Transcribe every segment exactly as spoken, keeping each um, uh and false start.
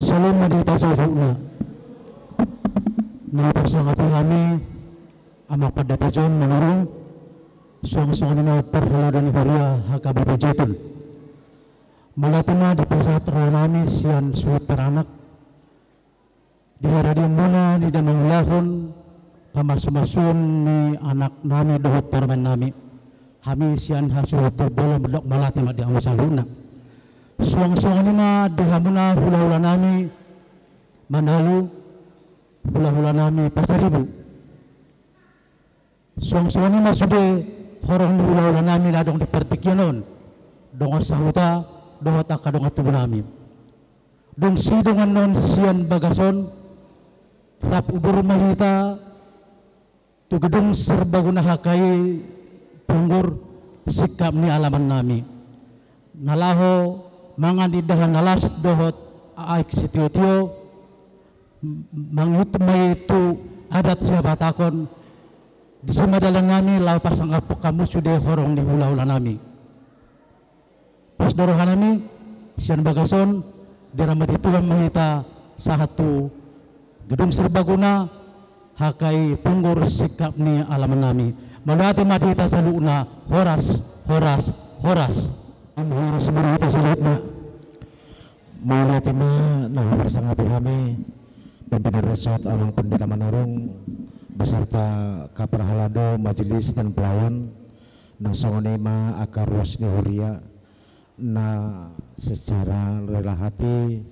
Salam ma di hita saluhutna. Na pasangapi hami Amang Pandita John Manurung, suang songon i ma parhalado ni huria H K B P Jaitun. Mauliate ma dipasahat roha nami sian suhut paranak di haradeon muna di na mangulahon pamasumasuon ni anak nami dohot parumaen nami. Hami sian hasuhuton bolon mandok mauliate ma di hamu saluhutna. Suang songon i ma di hamuna hulahula nami Manalu, hulahula nami Pasaribu. Suang songon i ma sude horong ni hulahula nami na adong di partingkian on, dongan sahuta dohot angka dongan tubu nami. Dung sidung annon sian bagas on, rap udur ma hita tu Gedung Serbaguna H K I Punggur, singkap ni alaman nami. Na laho mangan indahan na las dohot aek sitiotio, mangihut ma i tu adat sihabatahon, disi ma dalan nami laho pasangaphon hamu sude horong ni hulahula nami. Pos do roha nami, sian bagas on, diramoti Tuhan ma hita sahat tu Gedung Serbaguna, H K I Punggur, singkap ni alaman nami. Mauliate ma di hita saluhutna, horas, horas, horas. Horas ma di hita saluhutna. Mauliate ma na hupasangapi hami, pimpinan resort Amang Pandita Manurung, beserta angka parhalado majelis dan pelayan, nang songon i ma angka ruas ni huria, na secara rela hati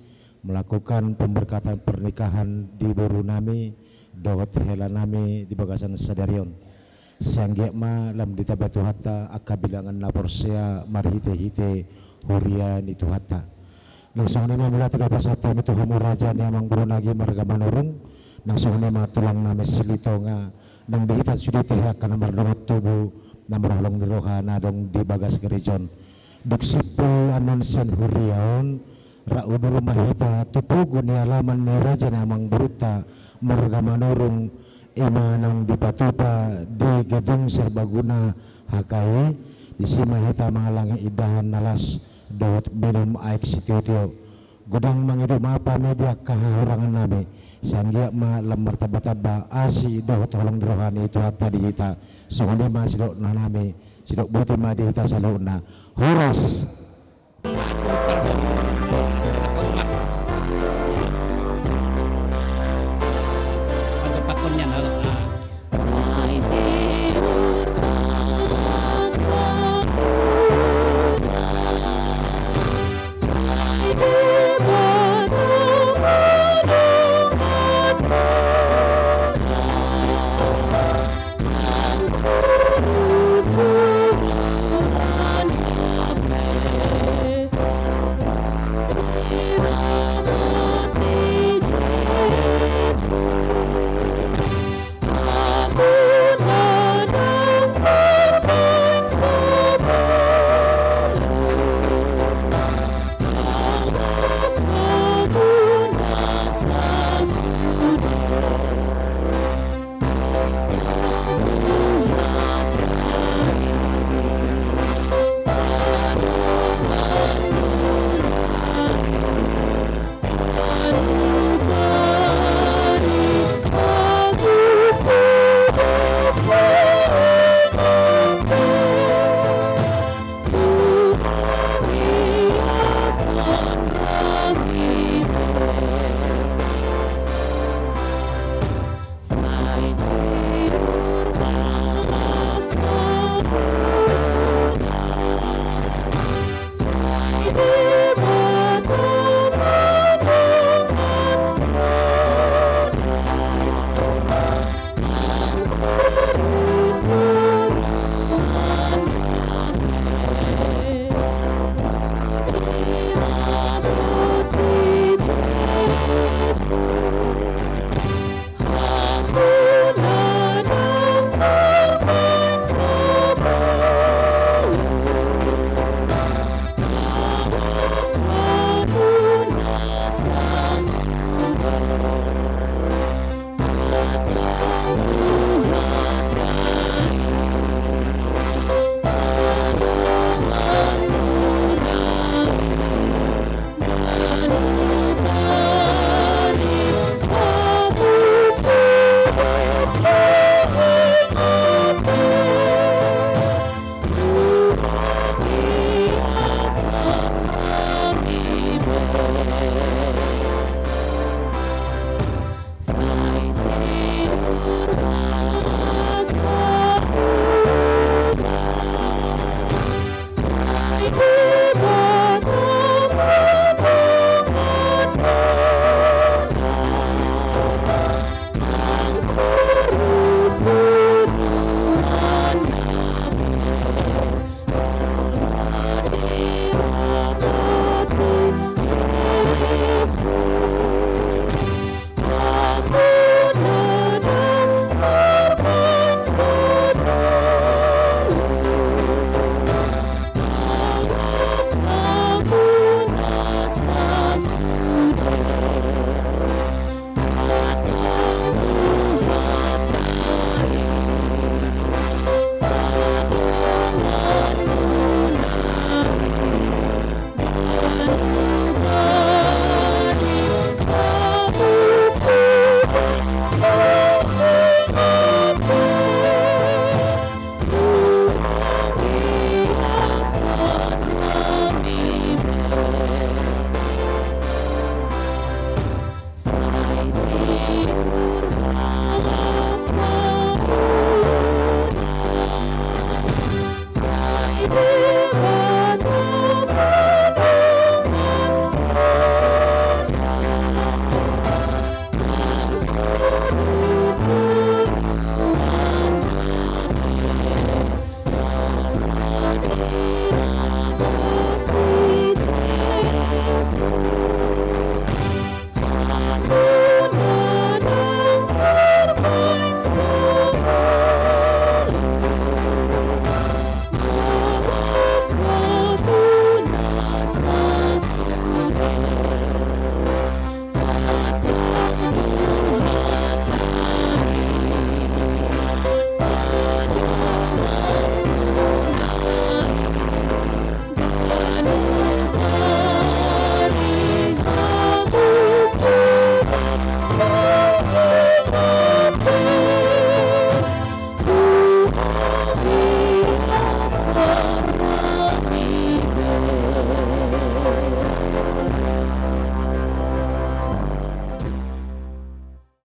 melakukan pemberkatan pernikahan di boru nami dohot hela nami di bagasan sadari on. Sai anggiat ma lam ditaba Tuhanta angka bilangan na porsea marhitehite huria ni Tuhanta. Nang songon i ma mauliate do pasahat hami tu hamu raja ni amangboru nami marga Manurung, nang songon i ma tulang nami Silitonga, nang di hita sude tu angka na mardongan tubu na marholong ni roha na adong di bagas gareja on. Dung simpul annon sian huria on, rap udur ma hita tu pogu ni alaman ni raja ni amangborunta marga Manurung, i ma naung dipatupa di Gedung Serbaguna H K I, disi ma hita mangallangi indahan na las dohot minum aek sitiotio. Godang mangido maaf hami di angka hahurangan nami, sai anggiat ma lam martambatamba asi dohot holong ni roha ni Tuhanta di hita. Songon i ma sidok nami, sidok boti ma di hita saluhutna. Horas.